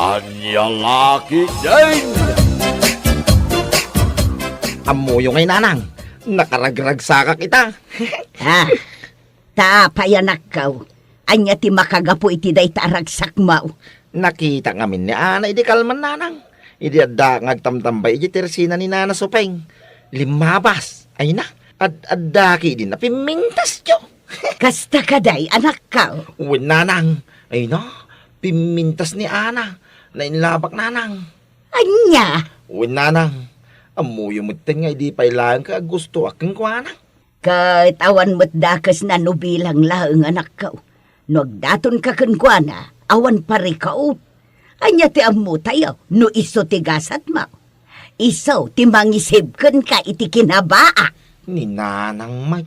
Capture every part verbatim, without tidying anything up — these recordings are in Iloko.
Ania la ketdin? Ammoyo ngay, nanang, nakaragragsakak ita. Ah, ta apay, anakko? Ania ti makagapu iti dayta a ragsakmo? Nakitak ngamin ni Ana idi kalman, nanang. Idi adda nga agtamtambay iti tersina ni Nana Supeng, limmabas. Ay na, ad-, adda ketdin a pimmintasyo. Kasta kadi, anakko? Wen, nanang. Ay na, pimmintas ni Ana. Nainlabak, nanang. Ania? Wen, nanang. Ammoyo metten nga idi pay laeng ket aggustoak kenkuana. Ket awan met dakesna no bilang laeng, anakko. No agdatonka kenkuana, awan parikop. Ania ti ammotayo no isu ti gasatmo? Isu ti mangisib kenka iti kinabaa. Ni nanang may.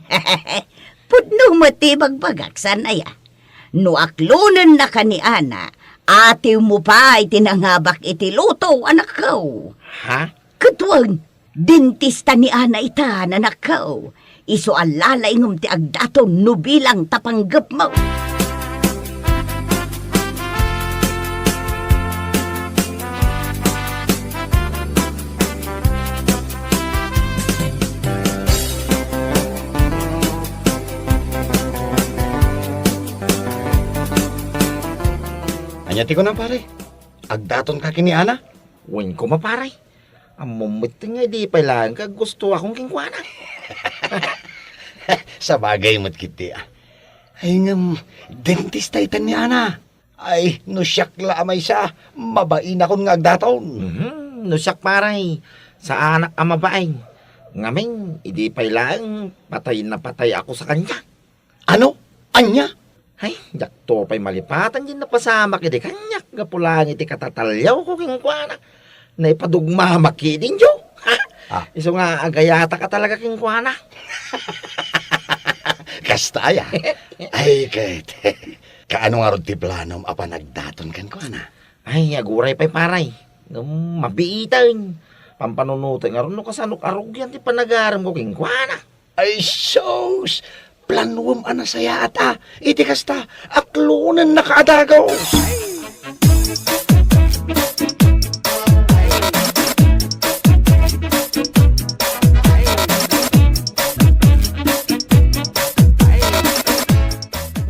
Pudno met ti ibagbagak, saan aya? No aklonennaka ni Ana, atiwmo pay ti nangabak iti loto, anakko. Ha? Ket wen, dentista ni Ana ita, anakko. Isu a lalaingem ti agdaton no bilang ta panggepmo. Ania ti kunam, pare? Agdatonka ken ni Ana? Wen koma, pare. Ammom met nga idi pay laeng ket aggustoakon kenkuana. Sabagay met ketdi, a. Ay, ngem, dentista ita ni Ana. Ay, no siak la a maysa, mabainakon nga agdaton. Mhm, no siak, pare, saanak a mabain. Ngamin, idi pay laeng, patay na patayakon sa kaniak. Ano? Ania? Ay, diakto pay malipatan ti napasamak idi kaniak gapu laeng iti katataliawko kenkuana. Naipadugmamak ketdin, Joe. Ha? Ah. Isu nga agayatak a talaga kenkuana. Kasta aya? Ay, ket, kaano ngarud ti planom a panagdaton kenkuana? Ay, aguray pay, pare. Ngem mabiiten. Pampanunoten ngarud no kasano arugian ti panagaremko kenkuana. Ay, sus! Planuem a nasayaat, a. Iti kasta, aklonennaka a dagus.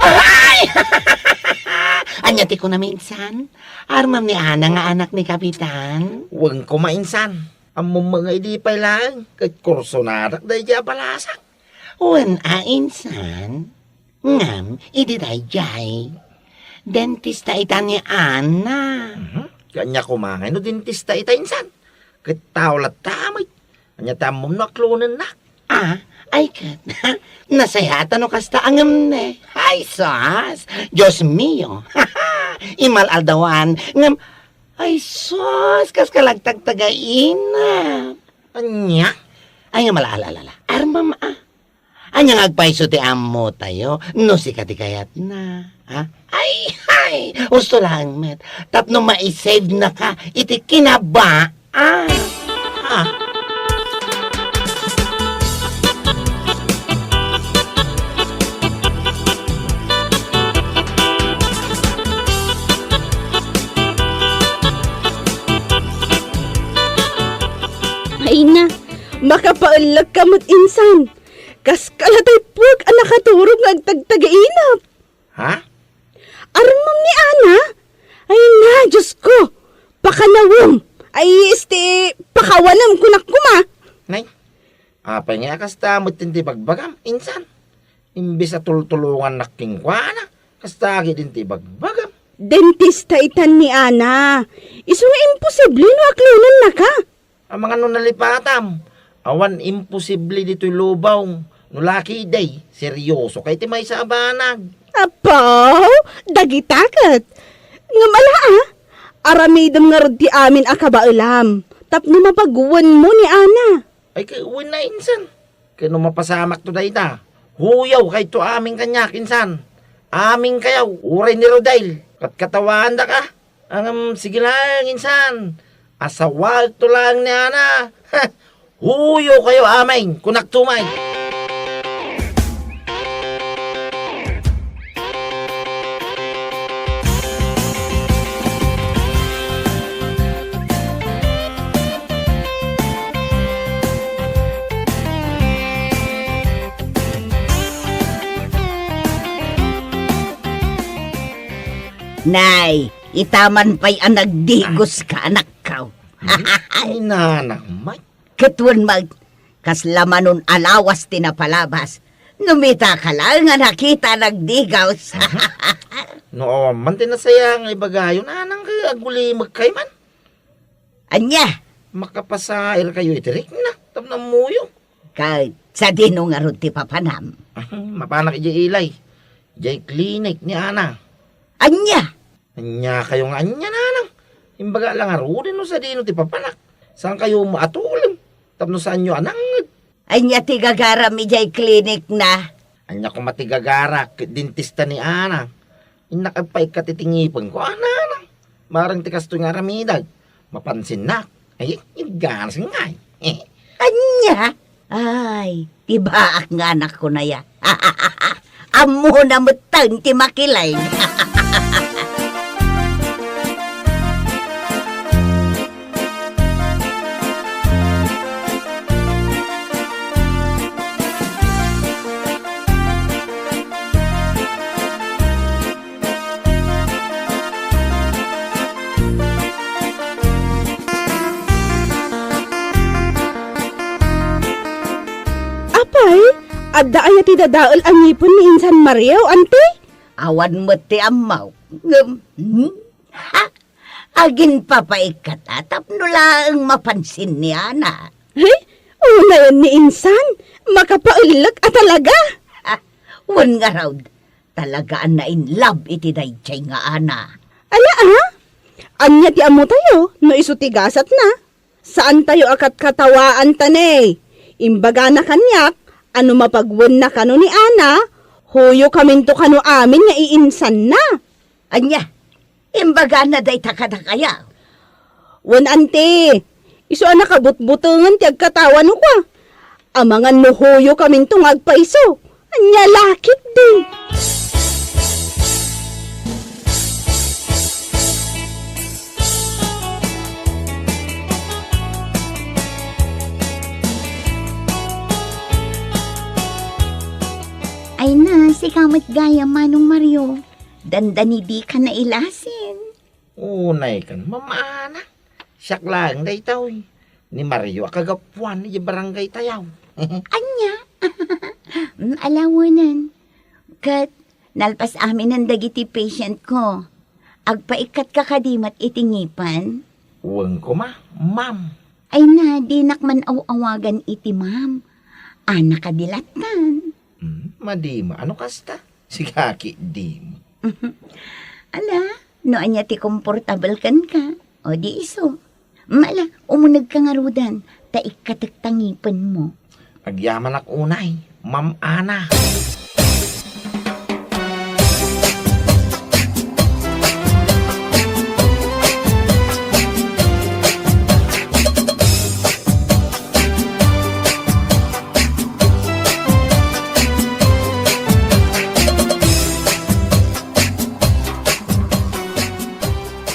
Ay! Ania ti kunam, insan? Armam ni Ana nga anak ni Kapitan? Wen koma, insan. Ammom nga idi pay laeng, ket kursonadak daydiay a balasak. Wen a, insan. Ngem, idi daydiay, dentista ita ni Ana. Mhm. Ania koma ngay no dentista ita, insan? Ket tao latta met. Ania ti ammom no aklonennak? Ah, ay ket, nasayaat no kasta a ngem ne. Ay, sus! Dios mio! Imal-aldawan, ngem, ay, sus! Kas ka la agtagtagainap. Ania? Ay, nga mala, ala, ala, ala. Armam, a. Ania nga agpayso ti ammotayo no sika ti kayatna, a? Ay, ay! Husto laeng met. Tapno maisave naka iti kinabaa. Ah! Ah! Ay na, makapaellek ka met insan. Kas kala tay puek a nakaturog nga agtagtagainap. Ha? Armam ni Ana? Ay na, Dios ko! Pakanawem! Ay, este, pakawanem, kunak koma. Nay, apay nga a kasta met ti bagbagam, insan? Imbes a tultulongannak kenkuana, kasta ketdin ti bagbagam. Dentista itan ni Ana. Isu nga imposible no aklonennaka. Amangan no nalipatam. Awan imposible ditoy lubong. No la ketdi, serioso kay ti maysa a banag. Apo, dagita ket. Ngem ala, a, aramidem ngarud ti amin a kabaelam tapno mapaguenmo ni Ana. Ay, ket wen a, insan. Ket no mapasamakto dayta, huyaw kayto amin kaniak, insan. Amin kayo, uray ni Rodel, ket katawaandaka. Ngem, sige laeng, insan. Asawagto laeng ni Ana. Huyaw kayo amin, kunakto met. Nay, itaman pay a nagdigos ka, anakko. Inana, may. Ket wen met, kasla manon a lawas ti napalabas. No mita ka laeng a nakita a nagdigos. Aha. No awan man ti nasaya nga ibagayo, nanang, ket agulimek kay man. Ania? Makapasair kayo iti rikna, tapno ammoyo. Ket sadino ngarud ti papanam? Ah, mapanak idiay ilay. Idiay klinik ni Ana. Ania? Ania kayo nga ania, nanang? Imbaga la ngaruden no sadino ti papanak. Saan kayo maatulem? Tapno saanyo a nangngeg? Ania ti gagaram idiay klinik na? Ania koma ti gagarak ket dentista ni Ana? Innak agpaikkat iti ngipenko, a, nanang. Bareng ti kastoy nga aramidek, mapansinnak. Ay, igganas ngay. Ania? Ay, ti baak nga anakko naya. Ammona metten ti makiling. Apay, adda aya ti dadael a ngipen ni Insan Mario, anti? Awan met ti ammok. Ngem, hmm? Ha? Aginpapaikkata tapno laeng mapansin ni Ana. He? Unayen ni Insan? Makapaellek a talaga? Ah, wen ngarud, talaga a na-in love iti daydiay nga Ana. Ala, a? Ania ti ammotayo no isu ti gasatna? Saantayo a katkatawaanta ne. Imbagana kaniak a no mapagwenna kano ni Ana, huyokaminto kano amin nga iinsanna. Ania? Imbagana dayta kadakayo? Wen, anti, isu a nakabutbutengen ti agkatawanak. Amangan no huyokaminto nga agpayso. Ania la ketdi? Ay na, sika met gayam, Manong Mario. Dandani dika nailasin. Unay kan, Ma'am Ana. Siak laeng daytoy. Ni Mario a kagapuan idiay barangay tayo. Ania? Mm, ala wen. Ket nalpas aminen dagiti patient ko. Agpaikkatka kadi met iti ngipen? Wen koma, ma'am. Ay na, dinak man aw-awagan iti ma'am. Ana kadi lattan. Hmm, madima. Ano kasta? Sigaki, di. Ala, no ania ti komportabel kenka, o di isu. Mala, umunegka ngaruden, ta ikkatek ta ngipenmo. Agyamanak unay, Ma'am Ana.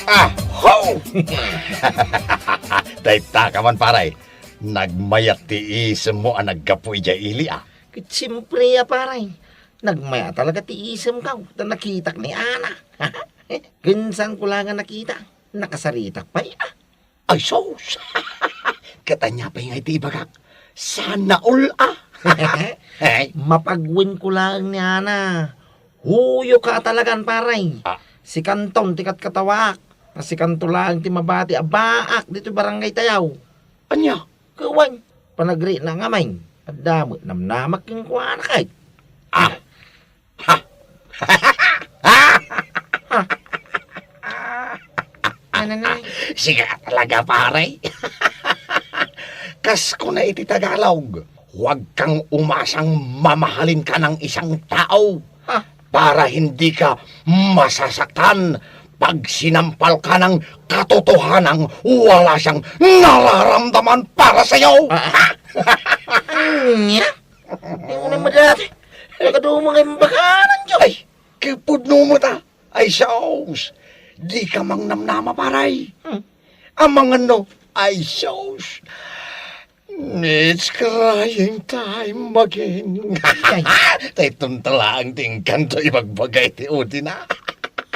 Ah, ho! Dayta ka man, pare. Nagmayat ti isemmo a naggapu idiay ili, a. Ket siempre a, pare. Nagmayat talaga ti isemko ta nakitak ni Ana. Ken saanko la nga nakita, nakasaritak pay, a. Ay, sus! Ket ania pay nga iti ibagak? Sana all, a! Ay. Mapagwenko laeng ni Ana. Huyoka a talagan, pare. Ah. Sikanton ti katkatawaak. Ta sikanto laeng ti mabati a baak ditoy barangay tayo. Ania? Ket wen, panagrina ngamin. Adda met namnamak kenkuana kay. Ah! Ha? Ano na? Sika talaga, pare. Kas kuna iti Tagalog, huwag kang umasang mamahalin ka ng isang tao Ha? para hindi ka masasaktan pag sinampal ka ng katotohanang wala siyang nararamdaman para sa'yo. Ah. Ha? Anya? Ay, unay madati. Nakaduma nga imbakanan, Diyo. Ay, kipudno mo ta. Ay, sus. Di ka mangnamnama, paray. Hmm. Amangan no. Ay, sus. It's crying time again. Ay. Tay tuntalaang ti engkanto ibagbaga iti udina.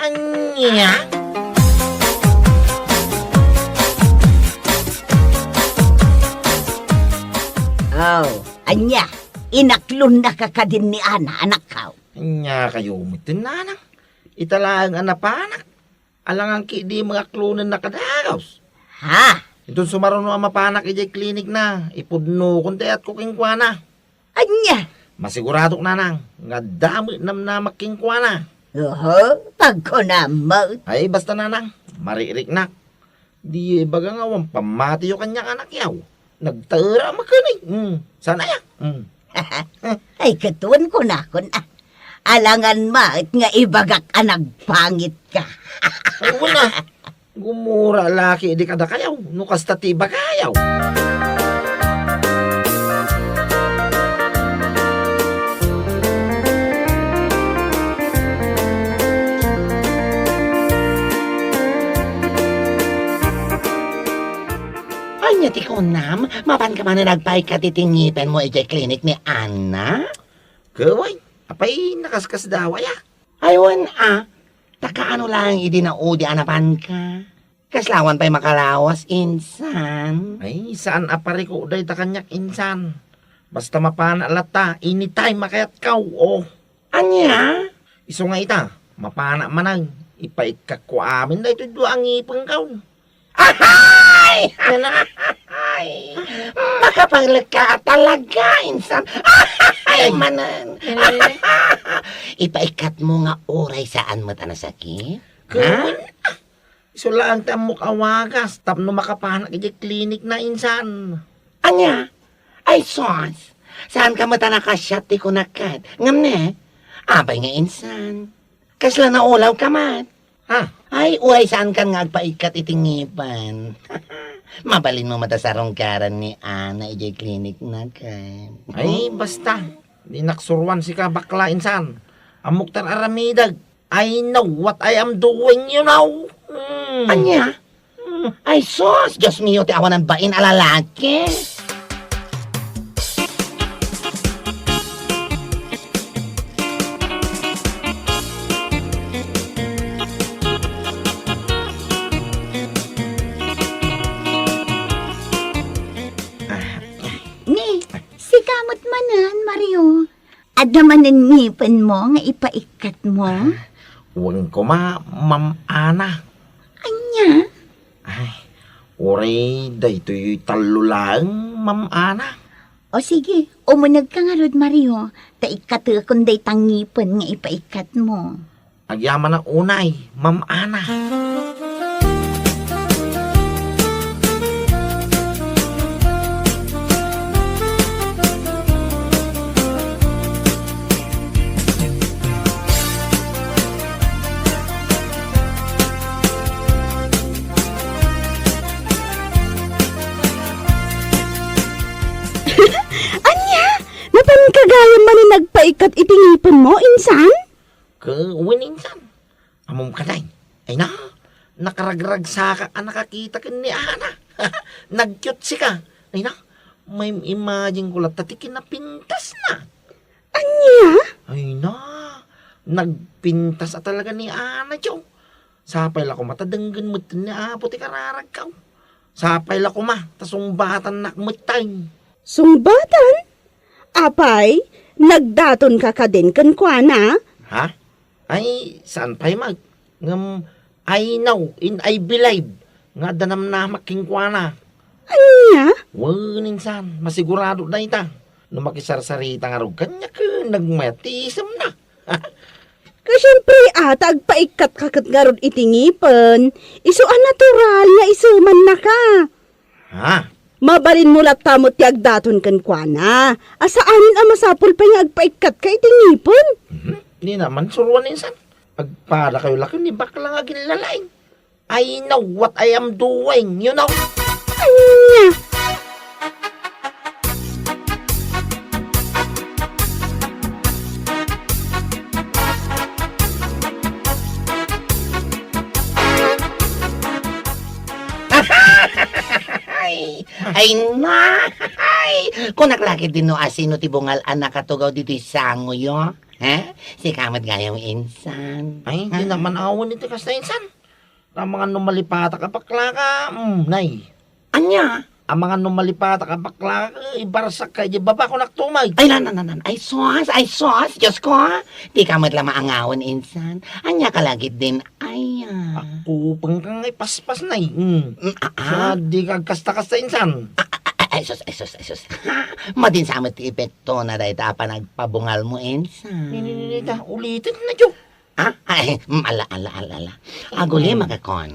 Ania? Oh, ania? Inaklonnaka kadin ni Ana, anakko? Ania kayo met, nanang? Ita laeng a napanak. Alangan ketdi nga aklonenna kadagus. Ha? Inton sumaruno a mapanak idiay klinikna, ipudnokon ti ayatko kenkuana. Ania? Masiguradok, nanang, nga adda met namnamak kenkuana. Oho, pagkunam met. Ay, basta, nanang, maririknak. Diyo ibaga nga awan pammatiyo kaniak, anakko. Nagtaera maken, eh. Hmm, saan aya? Hmm. Ay, ket wen kunakon, ah. Alangan met nga ibagak a nagpangitka. Ay, wen, ah. Gumura la ketdi kadakayo, no kasta ti ibagayo. Ania ti kunam? Mapanka manen agpaikkat iti ngipenmo idiay klinik ni Ana? Ket wen, apay nakaskasdaaw aya? Ay, wen a, ta kaano laeng idi naudi a napanka? Kasla awan pay makalawas, insan. Ay, saan a parikok dayta kaniak, insan. Basta mapanak latta, anytime a kayatko, oh. Ania? Isu nga ita, mapanak manen, ipaikkatko amin daytoy dua a ngipenko. Ahay! Ano? Ay, makapangleka talaga, insan. Ahay, ay, manen. Ano, ano, ano? Ipaikkatmo nga uray saan met a nasakit? Ha? Wen, ah, isu laeng ti ammok a wagas tapno makapanak idiay klinikna, insan. Ania? Ay, sus! Saanka met a nakasiat ti kunak ket? Ngem ne, apay nga insan? Kasla naulawka met? Ha? Ay, uray saankan nga agpaikkat iti ngipen. Mabalinmo met a sarungkaran ni Ana idiay klinikna ket. Ay, basta. Dinak suruan sika, bakla, insan. Ammok ti ar-aramidek. I know what I am doing, you know. Hmm. Ania? Hmm. Ay, sus! Dios mio, ti awanan bain a lalaki! Ni, sika met manen, Mario. Adda manen ngipenmo nga ipaikkatmo? Ah, wen koma, Ma'am Ana. Ania? Ay, uray daytoy tallo laeng, Ma'am Ana. O sige, umunegka ngarud, Mario, ta ikkatekon dayta ngipen nga ipaikkatmo. Agyamanak unay, Ma'am Ana. Ania? Napanka gayam manen agpaikkat iti ngipenmo, insan? Ket wen, insan. Ammom kadi? Ay na, nakaragragsakak a nakakita ken ni Ana. Nagkiutsika. Ay na, maim-imagineko latta ti kinapintasna. Ania? Ay na, nagpintas a talaga ni Ana, Joe. Sapay la koma ta denggen met ni Apo ti kararagko. Sapay la koma ta sungbatannak metten. Sungbatan? Apay, nagdatonka kadin kenkuana? Ha? Ay, saan pay met. Ngem, I know and I believe nga adda namnamak kenkuana. Ania? Wen, insan, masiguradok dayta. No makisarsarita ngarud kaniak, nagmayat ti isemna. Ket siempre, a, ta agpaikkatka ket ngarud iti ngipen, isu a natural nga isemannaka. Ha? Mabalinmo latta met ti agdaton kenkuana, a saanen a masapul pay nga agpaikkatka iti ngipen. Mhm. Dina man suruan, insan. Agpadakayo la ken ni bakla nga aginlalaing. I know what I am doing, you know? Ania? Ay, ay na! Ay! Kunak la ketdi no asino ti bungal a nakatugaw ditoy sangoyo. Ha? Sika met gayam insan. Ay, di Ha? naman awan iti kasta insan. Amangan no malipatak a baklaka, mm, nay. Ania? Amangan no malipatak a baklaka, ibarsak ka iti baba ko naktumay. Ay, nan, nan, nan, nan. Ay, sus, ay, sus, Diyos ko, ha? Di ka met la maangawan, insan. Ania ka lagit din, ay, ah. Ako, pangkang ay paspas, nay. Mm. Mm, ah, ah. Sa di ka kasta-kasta, insan. Ah, ah, ah, ay, sus, ay, sus, ay, sus. Ha? Madin sa amat ti epekto na dayta a panagpabungal mo, insan. Ni, ni, ni, ni, ta, ulitin na, Jo. Ah? Ay, mm, ala, ala, ala, ala. Aguli, Mm. magakon.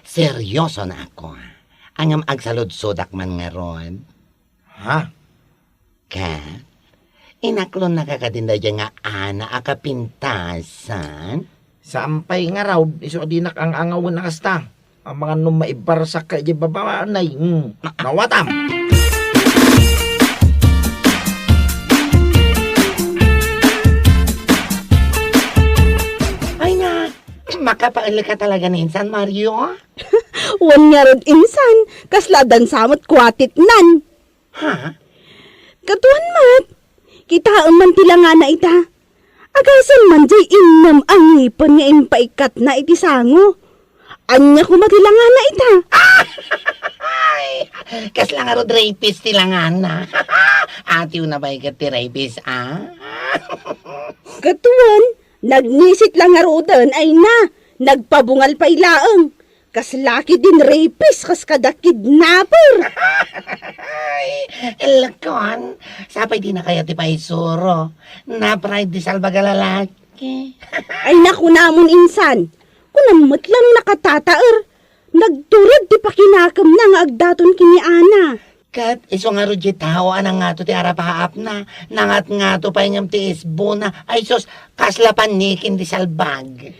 Seryoso na ako, ah. Ngem agsaludsodak man ngarud. Ha? Ket, inaklon na ka kadin daydiay nga Ana a kapintasan? Saan pay ngarud, isu a dinak ang-angawen a kasta. Amangan no maibarsak ka iti baba, nay. Hmm. Nawatam. Ay na, makapael ka talaga ni insan, Mario? Wen ngarud, insan, kasla addan sa met kuatitnan. Ha? Katuan met, kitaem man ti langana ita. Agasan man jay innem a ngipen nga impaikkatna iti sango. Ania koma ti langana ita? Ay, kasla ngarud rapist ti langana. Atiw na pay ket ti rapist, ah? Katuan, nagnisit la ngaruden, ay na, nagpabungal pay laeng. Kasla ketdin rapist, kas kada kidnapper. Ay, elkon, sapay di na kaya ti paisuro. Napride ti salbag a lalaki. Ay, nakunamon, insan. Kunam met la no nakatataer. Nagturod ti pakinakemna nga agdaton ken ni Ana. Ket isu ngarud ti tao a nangato ti arapaapna, nangatngato pay ngem ti isbona. Ay sus, kasla pannikin ti salbag.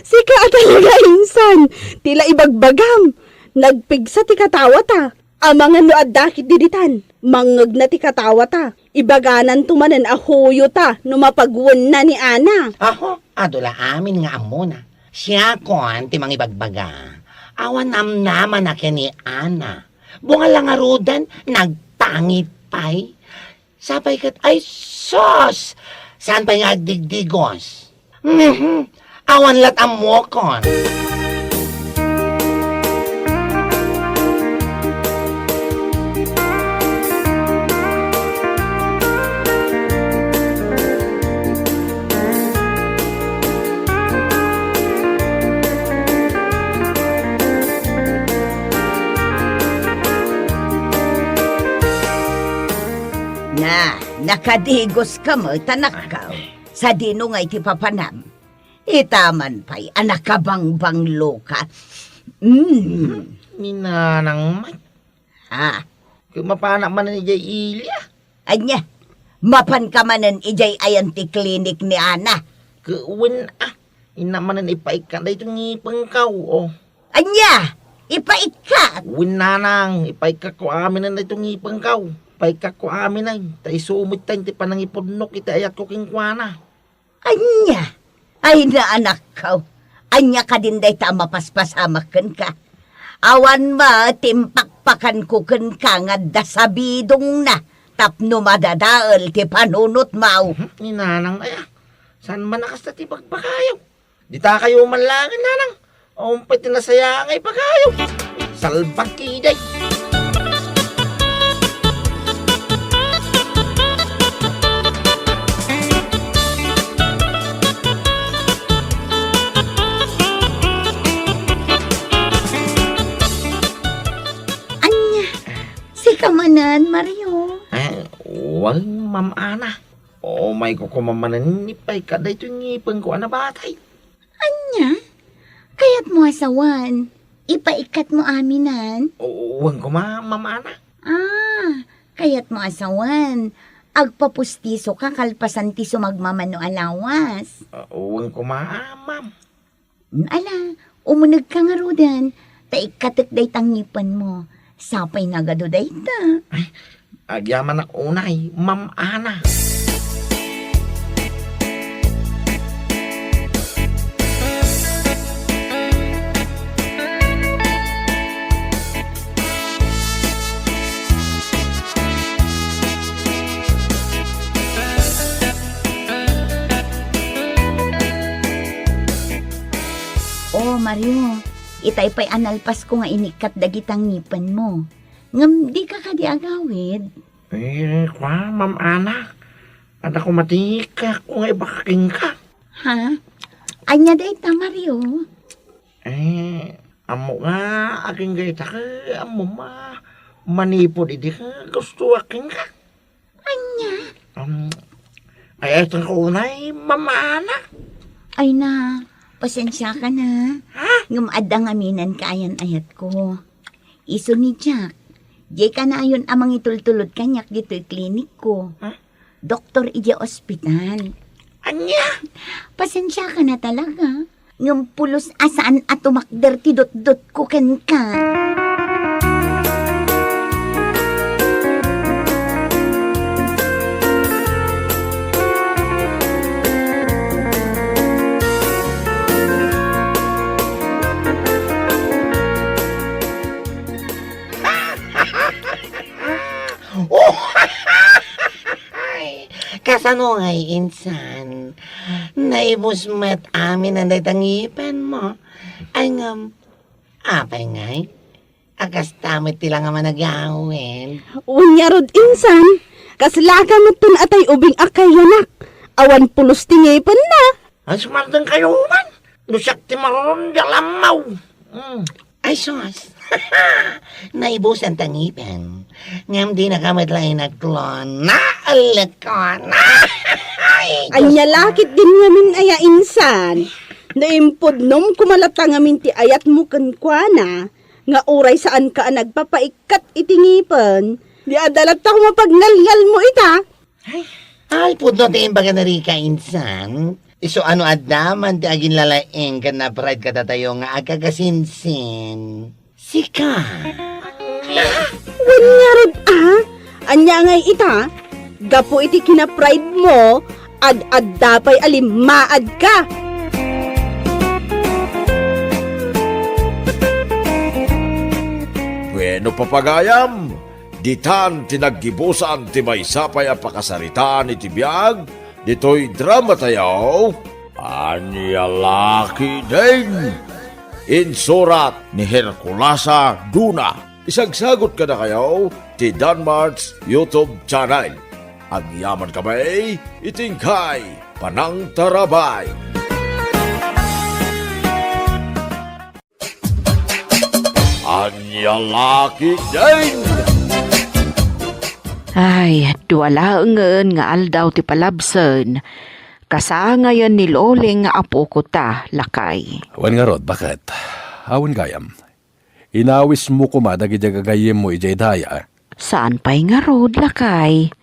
Sika a talaga, insan, ti la ibagbagam. Nagpigsa ti katawata. Amangan no adda ketdi ditan, mangngegna ti katawata. Ibagananto manen a huyota no mapagwenna ni Ana. Aho, adu la amin nga ammona. Siakon ti mangibagbaga. Awan namnamana ken ni Ana. Bungal la ngaruden, nagpangit pay. Sapay ket, ay sus! Saan pay nga agdigdigos? Mhm. Awan lat ammokon. Na, nakadigoska met, anakko. Sadino ngay ti papanam? Ita man pay a nakabangbangloka. Mm. Ni Nanang met. Ah. Ket mapanak manen idiay ili a. Ania? Mapanka manen idiay ayan ti klinik ni Ana? Ket wen a. Innak manen ipaikkat daytoy ngipengko, o. Ania? Ipaikkat? Wen, Nanang, ipaikkatko aminen daytoy ngipengko. Ipaikkatko aminen, ta isu metten ti panangipudnok iti ayatko kenkuana. Ania? Ay, naanakko. Ania kadin dayta a mapaspasamak kenka? Awan met ti impakpakanko kenka nga adda sabidongna tapno madadael ti panunotmo. Mhm, ni Nanang aya. Saan man a kasta ti bagbagayo? Ditakayo man laengen, Nanang. Awan pay ti nasayaat nga ibagayo. Salbag ketdi. Ania, sika manen, Mario? Eh, wen, Ma'am Ana. Umayko koma manen ipaikkat daytoy ngipengko a nabatay. Ania? Kayatmo a sawen, ipaikkatmo aminen? O, wen koma, Ma'am Ana. Ah, kayatmo a sawen, agpapustisoka kalpasan ti sumagmamano a lawas. Ah, wen koma, Ma'am. Ala, umunegka ngaruden, ta ikkatek dayta ngipenmo. Sapay nagadu dayta. Agyamanak unay, Ma'am Ana. Mario, itay pay a nalpasko nga inikkat dagita ngipenmo. Ngem dika kadi agawid? Eh, kua, Ma'am Ana. Adda koma ti kaayatko nga ibagak kenka. Ha? Ania dayta, Mario? Eh, ammo nga agingga ita ket ammo ma-, manipud idi ket gustoak kenka. Ania? Um, ay, ay, unay, Ma'am Ana. Ay na, pasensiakan a. Ha? Ngem adda ngamin ti kayan-ayatko. Isu ni Jack, diay kanayon a mangitultulod kaniak ditoy klinikko. Ha? Doktor idiay ospital. Ania? Pasensiakan a talaga. Ngem pulos a saan a tumakder ti dutdotko kenka. Oh! Kasano ngay, insan? Naibus met amin dayta ngipenmo. Ay ngem, apay ngay? A kasta met ti la nga managawid. Wen ngarud, insan, kaslaka metten a tay ubing a kayanak. Awan pulos ti ngipenna. Ay, sumardengkayo man. No siak ti marurun, di alammaw. Mm. Ay, sus. Naibusan ta ngipen. Ngem dinaka met la inagklon. Naalekon. Ay, Diyos Ania ko. Lakit din ngamin aya, insan. Naimpudnom koma latta ngamin ti ayatmo kenkuana, nga uray saanka a nagpapaikkat iti ngipen, di adda latta koma pagngalngalmo ita. Ay, ay, pudno ti imbaga ni Rica, insan. Isu a no adda man ti aginlalaing ken na-pride kadatayo nga agkakasinsin. Sika. Wen ngarud a? Ania ngay ita? Gapu iti kina-pride-mo, ad-adda pay a limmaadka. Bueno, papagayam, ditan ti naggibusan ti maysa pay a pakasaritaan iti biag ditoy dramatayo, Ania Lakit Din. Insurat ni Herculasa Duna. Isagsagut kadakayo ti Danmart's YouTube channel. Agyaman kami iti inkay panangtarabay. Ania Lakit Din. Ay, dua laengen nga aldaw ti palabsen. Kasangayen ni Loling nga apoko ta, lakay. Wen ngarud, baket? Awan gayam. Inawismo koma dagiti gagayyemmo idiay daya. Saan pay ngarud, lakay?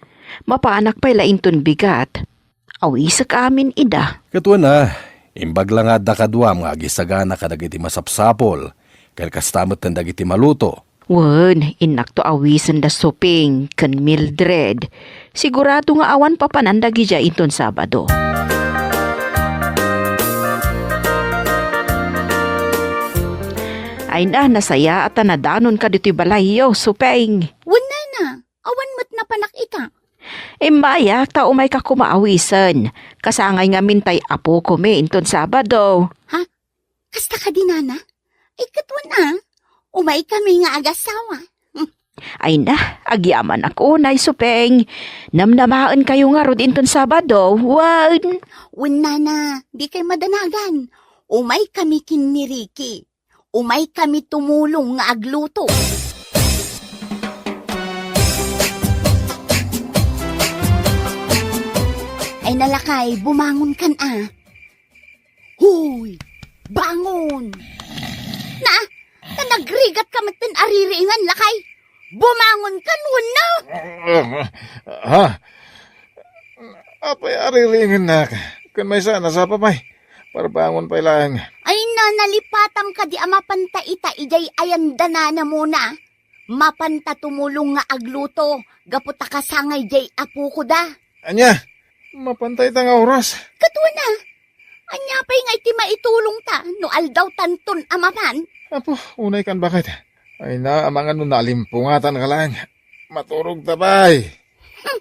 Mapanak pay la inton bigat. Awisek amin ida. Ket wen a, imbag la nga adda kaduam nga agisagana kadagiti masapsapul, ken kasta metten dagiti maluto. Wen, innakto awisen da Suping ken Mildred. Sigurado nga awan papanan dagidiay inton Sabado. Ay na, nasayaat a nadanonka ditoy balayyo, Suping. Wen, nana, awan met napanak ita. Immayak ta umayka koma awisen. Kasangay ngamin tay apokomi inton Sabado. Ha? Kasta kadi, nana? Ay, ket wen a. Umaykami nga agasawa. Ay na, agyamanak unay, Suping. Namnamaenkayo ngarud inton Sabado, wen? Wen, nana, dikay madanagan. Umaykami ken ni Ricky. Umaykami tumulong nga agluto. Ay na, lakay, bumangonkan a. Hoy! Bangon! Na, ta nagrigatka metten a ririingan, lakay. Bumangonkan wenno? Ha? Apay a ririingannak? Ken maysa, nasapa pay. Parbangon pay laeng. Ay na, nalipatam kadi a mapanta ita idiay ayan da nanamona. Mapanta tumulong nga agluto gapu ta kasangay diay apokoda. Ania? Mapanta ita nga oras? Ket wen a. Ania pay nga iti maitulongta no aldaw tanton a mapan? Apo, unaykan, baket. Ay na, amangan no nalimpungatankalaeng. Maturogta pay. Hmm.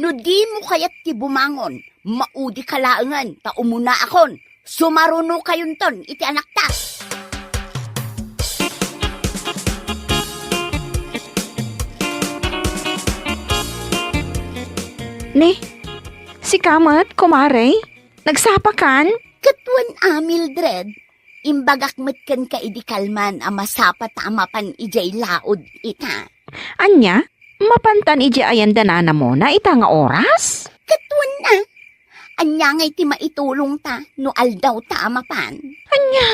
No dimo kayat ti bumangon, maudika laengen ta umunaakon. Sumarunokayonton iti anakta. Ni, sika met, kumare? Nagsapakan? Ket wen a, Mildred, imbagak met kenka idi kalman a masapa ta a mapan idiay laod ita. Ania? Mapantan idiay ayan da Nana Mona ita nga oras? Ket wen a, ania ngay ti maitulongta no aldaw ta a mapan? Ania?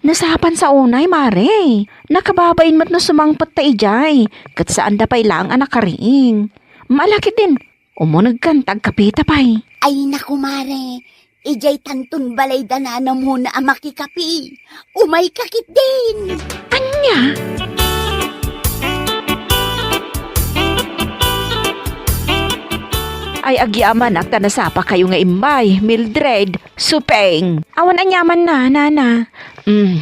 Nasapan sa unay, mare. Nakababain met no sumangpet ta idiay, ket saan da pay laeng a nakariing. Maala ketdin, umunegkan ta agkapita pay. Ay, naku, mare. Idiay tanton balay da Nana Mona a makikapi. Umayka ketdin. Ania? Ay, agyamanak ta nasapakayo nga immay, Mildred, Supeng. Awan aniamanna, nana. Mm.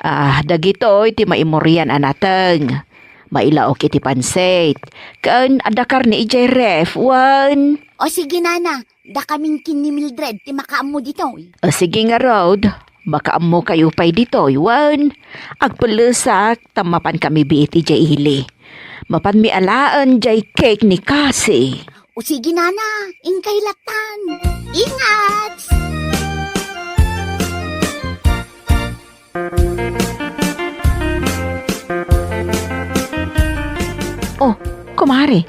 Ah, dagitoy ti maimurian a nateng. Mailaok iti pansit. Ken adda karne idiay ref, wen? O sige, nana. Dakamin ken ni Mildred ti makaammo ditoy. O sige ngarud. Makaammokayo pay ditoy, wen? Agpellesak, ta mapankami biit idiay ili. Mapanmi alaen diay cake ni Cassie. O sige, nana, inkay lattan. Ingat! Oh, kumare.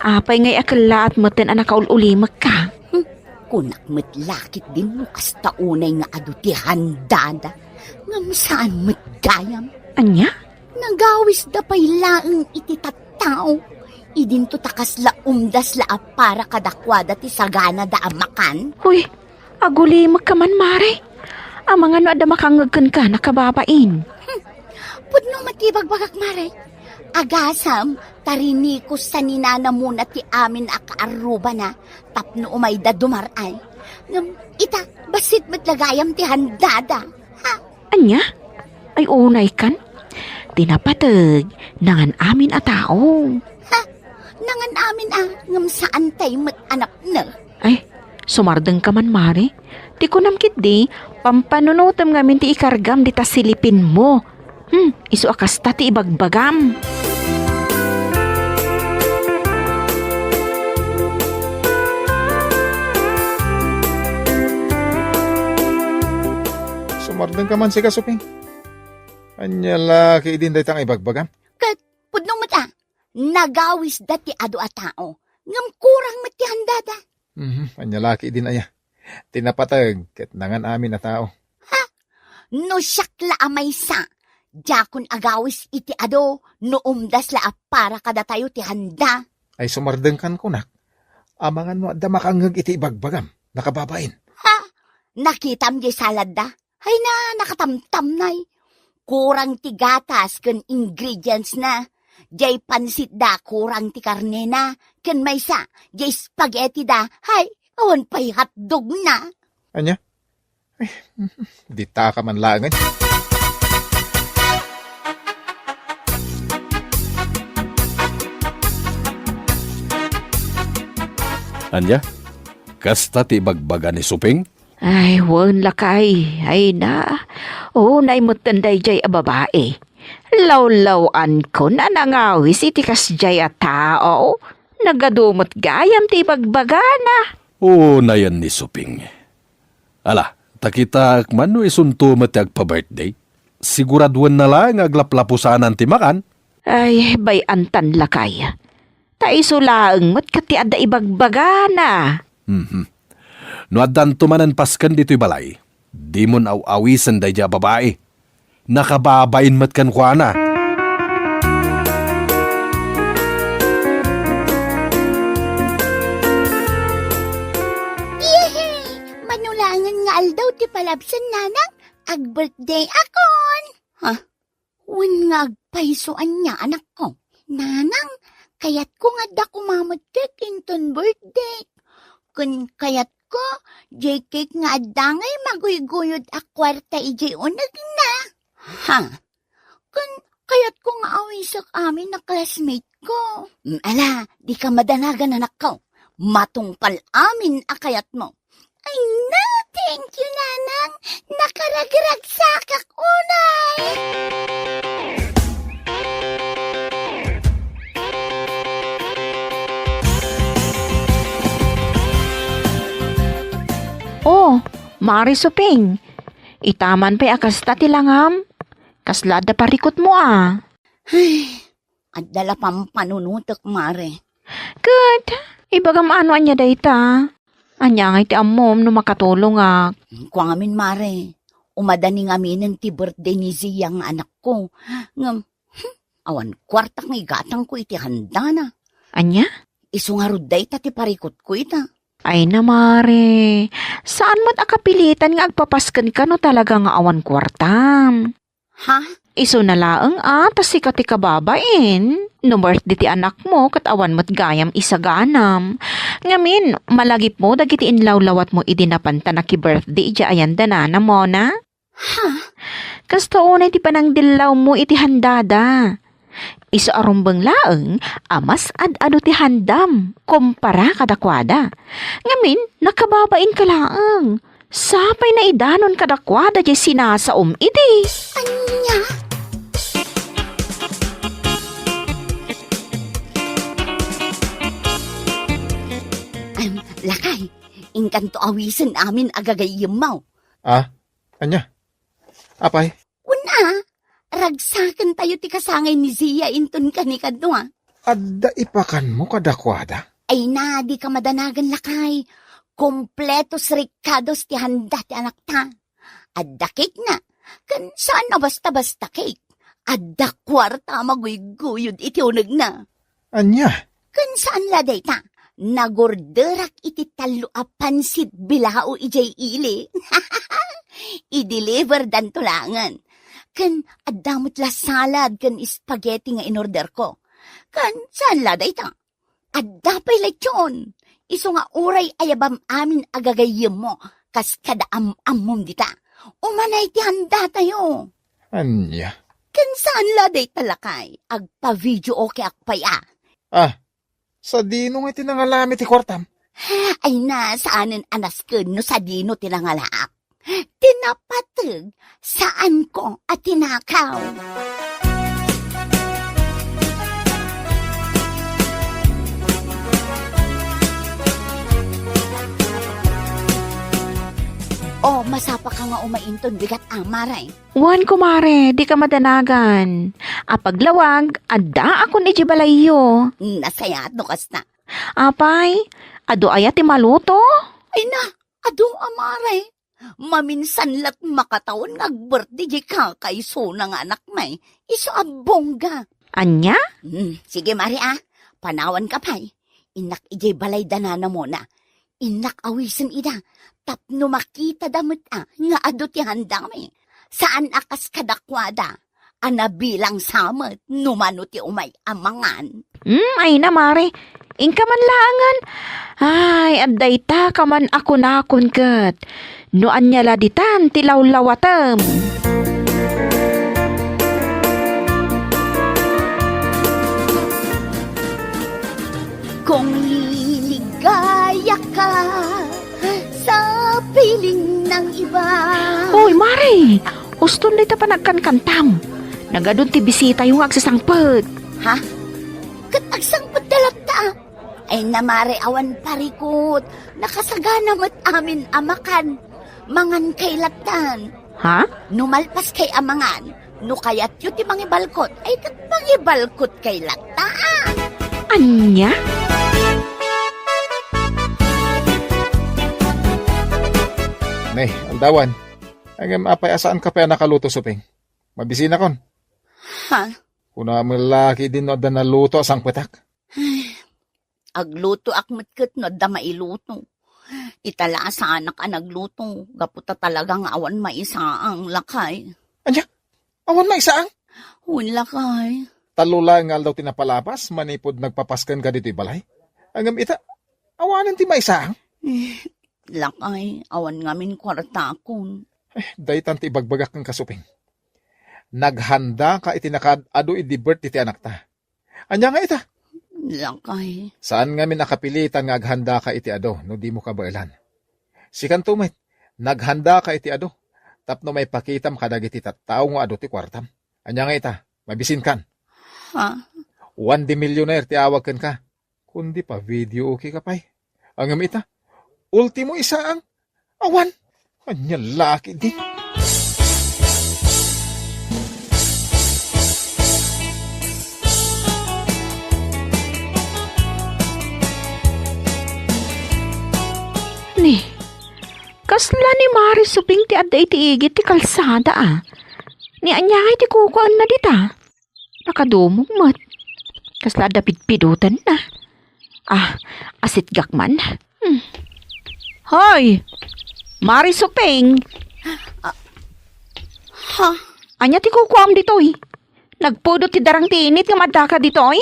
Apay ngay a kellaat metten a nakaul-ulimekka? Hmm, kunak met la ketdin no kasta unay nga adu ti handada. Ngem saan met gayam. Ania? Nagawisda pay laeng iti tattao. Idinto ta kasla umdas la a para kadakuada ti saganada a makan. Huy, agulimekka man, mare. Amangan no adda makangngeg kenka, nakababain. Hmm, pudno met ti ibagbagak, mare. Agasam, ta rinikos sa ni Nana Mona ti amin a kaarrubana tapno umayda dumar-ay. Ngem ita, bassit met la gayam ti handada. Ha? Ania? Ay, unay kan? Ti napateg, nangan-amin a tao. Ha? Nangan-amin a, ngem saantay met a napno. Ay, sumardengka man, mare. Ti kunam ketdi, pampanunotem ngamin ti ikargam dita silipinmo. Hmm, isu a kasta ti ibagbagam. Sumardengka man sika, Suping. Ania la ketdin dayta nga ibagbagam? Ket pudno met a, nagawisda ti adu a tao, ngem kurang met ti handada. Mhm, ania la ketdin aya? Ti napateg ket nangan-amin a tao. Ha? No siak la a maysa, diakon agawis iti adu no umdas la a para kadatayo ti handa. Ay, sumardengkan kunak. Amangan no adda makangngeg iti ibagbagam, nakababain. Ha? Nakitam diay saladda? Ay na, nakatamtamnay. Kurang ti gatas ken ingredients na. Diay pansitda, kurang ti karnena. Ken maysa, diay spaghetti da. Hay, awan pay hotdog na. Ania? Ay, ditaka man laengen. Ania? Kasta ti ibagbaga ni Suping? Ay, wen, lakay. Ay na. Unay metten daydiay a babai. Lawlaw-ankon a nangawis iti kasdiay a tao. Nagadu met gayam ti ibagbagana. Unayen ni Suping. Ala, ta kitaek man no isunto met ti agpa-birthday. Siguraduenna laeng nga aglaplapusanan ti makan. Ay, bay-antan lakay. Ta isu laeng met ket ti adda ibagbagana. Mhm. No addanto manen pasken ditoy balay, dimon aw-awisen daydiay a babai. Nakababain met kenkuana. Yehey! Mano laengen nga aldaw ti palabsen, nanang, ag-birthday akon. Ha? Wen nga agpayso ania, anakko? Nanang, kayatko nga adda koma met cake inton birthday. Ken kayatko, diay cake nga adda ngay maguyguyod a kuarta idiay unegna. Ha? Ken kayatko nga awisek amin a classmate ko. Mm, ala, dika madanagan, anakko. Matungpal amin a kayatmo. Ay na, thank you, Nanang. Nakaragragsakak unay. Pare Suping, ita man pay a kasta ti langam. Kasla adda parikutmo a. Ay, adda la pampanunotek, Mare. Ket, ibagam ano ania dayta? Ania ngay ti ammom no makatulongak? Kua ngamin, Mare, umadani ngaminen ti birthday ni Zia nga anakko. Ngem, hmm, awan kuartak nga igatangko iti handana. Ania? Isu ngarud dayta ti parikutko ita. Ay na, Mare, saan met a kapilitan nga agpapaskenka no talaga nga awan kuartam. Ha? Isuna laeng a ta sika ti kababain. No birthday ti anakmo ket awan met gayam isaganam. Ngamin, malagipmo dagiti inlawlawatmo idi napanta naki-birthday idiay ayan da nana, Mona? Ha? Kasta unay ti panangdillawmo iti handada. Isu a rumbeng laeng a mas ad-adu ti handam kumpara kadakuada. Ngamin, nakababainka laeng. Sapay naidanon kadakuada diay sinasaom idi. Ania? Em, lakay, inkanto awisen amin a gagayyemmo. Ah, ania? Apay? Kuna, ragsakentayo ti kasangay ni Zia inton kanikadua. Adda ipakanmo kadakuada? Ay na, dika madanagan, lakay. Kompletos rikados ti handa ti anakta. Adda cake na. Ken saan a basta-basta cake. Adda kuarta a maguyguyod iti unegna. Ania? Ken saan la dayta, nagorderak iti tallo a pansit bilao idiay ili. I-deliver danto laengen. Ken adda met la salad ken spaghetti nga inorderko. Ken saan la dayta, adda pay lechon. Isu nga uray ayabam amin a gagayyemmo, kas kada am-ammom dita. Umanay ti handatayo. Ania? Ken saan la dayta, lakay, agpa-video okay ak pay a. Ah, sadino nga ti nangalami ti kuartam? Ay na, saanen a nasken no sadino ti nangalaak. Ti napateg, saanko a tinakaw. O, masapaka nga umainton bigat, Amare. Wen, kumare, dika madanagan. Apaglawag, addaakon idiay balayyo. Nasayaat no kasta. Apay, adu aya ti maluto? Ay na, adu, Amare. Maminsan la't makatawen nga agbirthday diay kakaisuna nga anakmi. Isu a bongga. Ania? Hmm, sige, Mare, a. Panawanka pay. Innak idiay balay da nana Mona. Innak awisen ida tapno makitada met a nga adu ti handami. Saan a kas kadakuada a nabilang sa met no mano ti umay a mangan. Hmm, ay na, Mare. Inka man laengen. Ay, adda ita ka man a kunakon ket. No ania la ditan ti lawlawatem. Kung liligaya ka sa piling ng iba. Oy, Mare! Uston dayta panagkankantam. Nagadun ti bisitayo nga agsasangpet. Ha? Ket agsangpet da latta? Ay na, Mare, awan parikut. Nakasagana met amin a makan. Mangan kay lattan. Ha? No malpas kay a mangan, no kayatyo ti mangibalkot, ay ket mangibalkot kay latta. Ania? Ne, aldawan. Ngem apay a saanka pay a nakaluto, Suping? Mabisinakon. Ha? Kuna met la ketdin no adda naluto a sangpetak. Aglutoak met ket no adda mailuto. Ita la a saanak a nagluto, gapu ta talaga nga awan maisaang, lakay. Ania? Awan maisaang? Wen, lakay. Tallo laeng nga aldaw ti napalabas manipud nagpapaskenka ditoy balay. Ngem ita, awanen ti maisaang? Eh, lakay, awan ngamin kuartakon. Eh, daytan ti ibagbagak kenka, Suping. Naghandaka iti nakaad-adu idi birthday ti anakta. Ania nga ita? Lakay. Saan ngamin a kapilitan nga aghandaka iti adu no dimo kabaelan. Sikanto met, naghandaka iti adu tapno maipakitam kadagiti tattao nga adu ti kuartam. Ania nga ita? Mabisinkan? Ha? Juan de Millionaire ti awag kenka. Kundi pa-video okay ka pay. Ngem ita, ultimo isaang. Awan. Ania la ketdi? Ni, kasla ni Mari Suping ti adda iti igid ti kalsada, a? Ni ania ngay ti kukuaenna dita? Nakadumog met. Kasla adda pidpidotenna. Ah, asitgak man. Hmm. Hoy! Mari Suping! Ah, ha? Ania ti kukuam ditoy? Nagpudot ti darang ti init ngem addaka ditoy?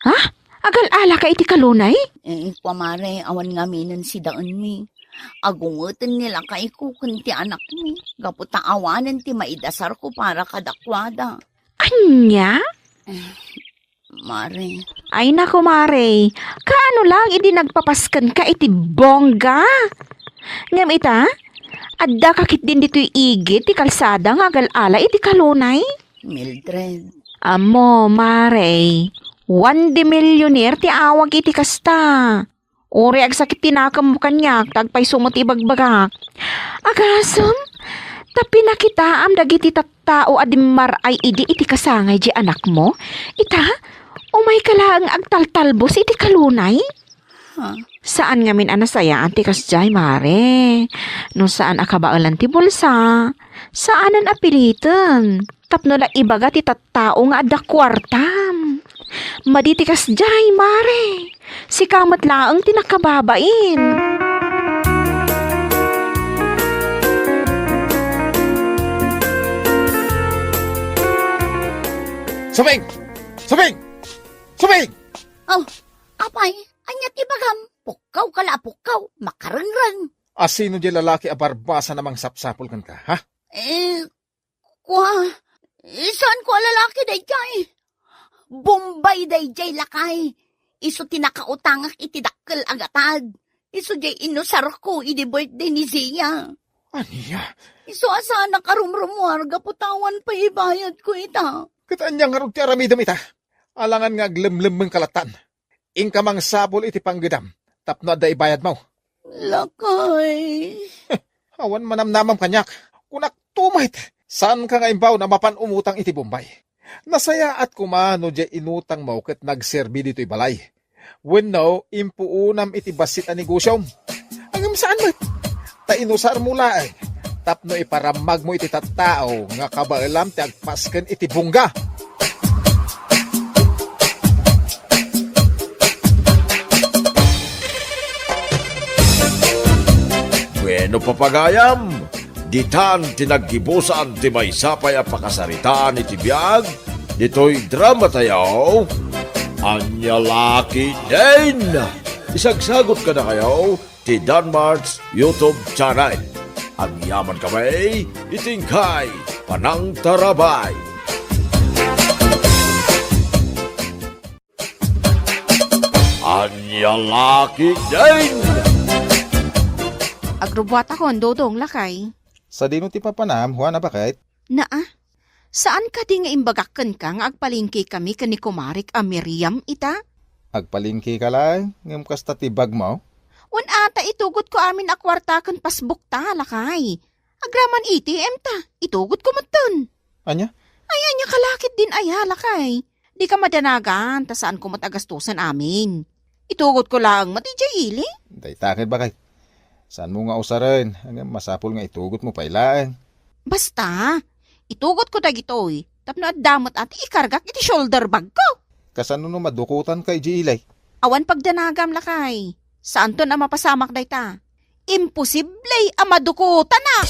Ha? Agal-alaka iti kalunay? Eh, kua, Mare, awan ngaminen sidaenmi. Agungeten ni lakayko ken ti anakmi, gapu ta awanen ti maidasarko para kadakuada. Ania? Mare. Ay, naku, Mare. Kaano lang idi nagpapaskenka iti bongga? Ngem ita, addaka ketdin ditoy igid ti kalsada nga agal-ala iti kalunay? Mildred. Ammo, Mare. One de millionaire ti awag iti kasta. Uray agsakit ti nakemmo kaniak, ta agpayso met ti ibagbagak. Agasem, ta pinakitaam dagiti tattao a dimmar-ay idi iti kasangay diay anakmo. Ita, umayka laeng agtaltalbos iti kalunay. Ha? Saan ngamin a nasayaan ti kasdiay, Mare. No saan a kabaelan ti bulsa, saanen a piliten. Tapno la ibaga ti tattao nga adda kuartam. Madi ti kasdiay, Mare. Sika met laeng ti nakababain. Suping! Suping! Suping! Oh, apay, ania ti bagam? Pukkawka la a pukkaw, makarengreng. A sino diay lalaki a barbasa a mangsapsapul kenka, ha? Eh, kua, saanko a lalaki daydiay. Bombay daydiay, lakay. Isu ti nakautangak iti dakkel a gatad. Isu diay inusarko idi birthday ni Zia. Ania? Isu a saanak a rumrumuar gapu ta awan pay ibayadko ita. Ket ania ngarud ti aramidem ita? Alangan nga aglemlemmengka lattan. Inka mangsapul iti panggedam tapno adda ibayadmo. Lakay. Awan manamnamam kaniak. Kunakto met, saanka nga imbaon a mapan umutang iti Bombay. Nasayaat koma no diay inutangmo ket nagserbi ditoy balay. Wenno, impuonam iti bassit a negosiom. Ngem saan met. Ta inusarmo laeng tapno iparammagmo iti tattao nga kabaelam ti agpasken iti bongga. Bueno, papagayam, ditan ti naggibusan ti maysa pay a pakasaritaan iti biag ditoy drama tayo, Ania La Ketdin. Isagsagot kadakayo ti Danmart's YouTube channel. Agyaman kami iti inkay panangtarabay. Ania La Ketdin! Agrubbuatakon, Dodong, lakay. Sadino ti papanam, Juana, baket? Naa, saan kadi nga imbagak kenka nga agpalengkekami ken ni kumarik a Miriam ita? Agpalengkeka laeng, ngem kasta ti bagmo? Wen a, ta itugotko amin a kuarta ken pasbukta, lakay. Agraman A T M ta, itugotko metten. Ania? Ay, ania ka la ketdin aya, lakay? Dika madanagan, ta saanko met a gastosen amin. Itugotko laeng met idiay ili. Dayta ket, baket. Saanmo nga usaren, ngem masapul nga itugotmo pay laeng. Basta, itugotko dagitoy, tapno adda met a ti ikargak iti shoulder bagko. Kasano no madukotanka idiay ili? Awan pagdanagam, lakay. Saanton a mapasamak dayta. Imposible a madukotanak.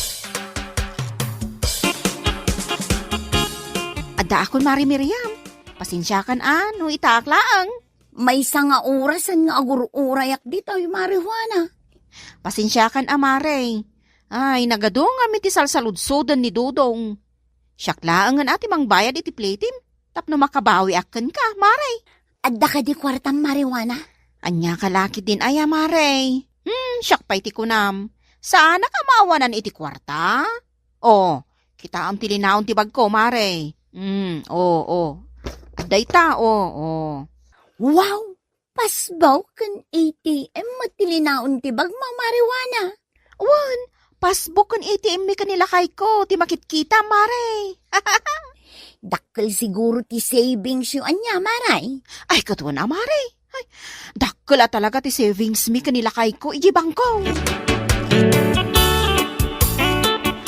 Addaakon, Mari Miriam. Pasensiakan a no itaak laeng. Maysa nga orasen nga agur-urayak ditoy, Mari Juana. Pasensiakan a, Mare. Ay, nagadungam iti salsaludsoden ni Dodong. Siak laengen a ti mangbayad iti platem tapno makabawiak kenka, Mare. Adda kadi kuartam, Mari Juana? Ania ka la ketdin aya, Mare? Hmm, siak pay ti kunam. Saanak a maawanan iti kuarta? O, kitaem ti linaon ti bagko, Mare. Hmm, o, o. Adda ita, o, o. Wow! Pasbaw ken A T M met ti linaon ti bagmo, Mari Juana. Wen, Passbook ken A T M mi ken ni lakayko ti makitkita, Mare. Dakkel siguro ti savings yo ania, Mare. Ay, ket wen a, Mare. Ay, dakkel a talaga ti savings mi ken ni lakayko idiay bangko.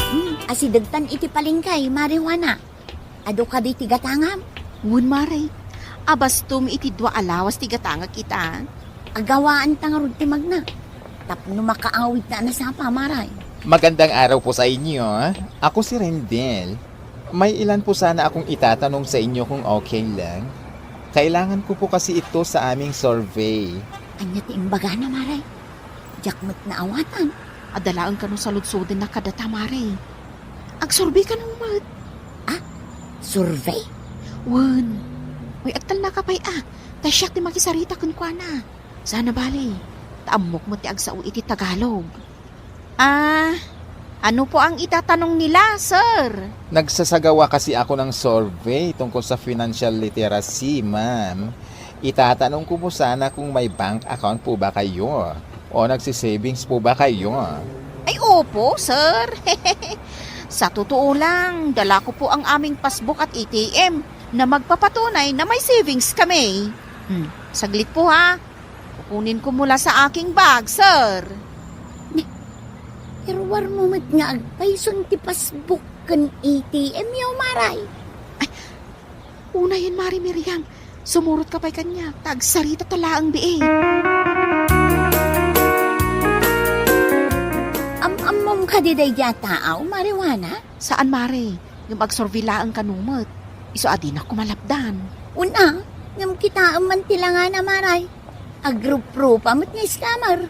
Hmm, asidegtan iti palengke, Mare Juana. Adu kadi ti gatangam? Wen, Mare. Abastom iti dua a lawas ti gatangak ita. Agawaanta ngarud ti magna. Tapno makaawidta a nasapa, Mare. Magandang araw po sa inyo. Ako si Rendel. May ilan po sana akong itatanong sa inyo kung okay lang. Kailangan ko po kasi ito sa aming survey. Ania ti imbagana, Mare? Diak met naawatan. Adda laeng kano saludsodenna kadata, Mare. Agsurvey kano met. Ah? Survey? Wen. Uy, agtalnaka pay a. Ta siak ti makisarita kenkuana. Saan a bale. Ta ammok met ti agsao iti Tagalog. Ah, ano po ang itatanong nila, sir? Nagsasagawa kasi ako ng survey tungkol sa financial literacy, ma'am. Itatanong ko po sana kung may bank account po ba kayo o nagsi-savings po ba kayo. Ay, opo, sir. Sa totoo lang, dala ko po ang aming passbook at A T M na magpapatunay na may savings kami. Hmm, saglit po ha. Kukunin ko mula sa aking bag, sir. Ni, iruarmo met nga agpayson ti passbook ken A T M yo, Mare. Ay, unayen, Mare Miriam. Sumurot ka pay kaniak, ta agsarita ta laeng biit. Am-ammom kadi daydiay a tao, Mare Juana? Saan, Mare. Ngem agsurvey laeng kano met. Isu a dinak ko malapdan. Una, ngem kitaem man ti langana, Mare. Agruprupa met nga scammer.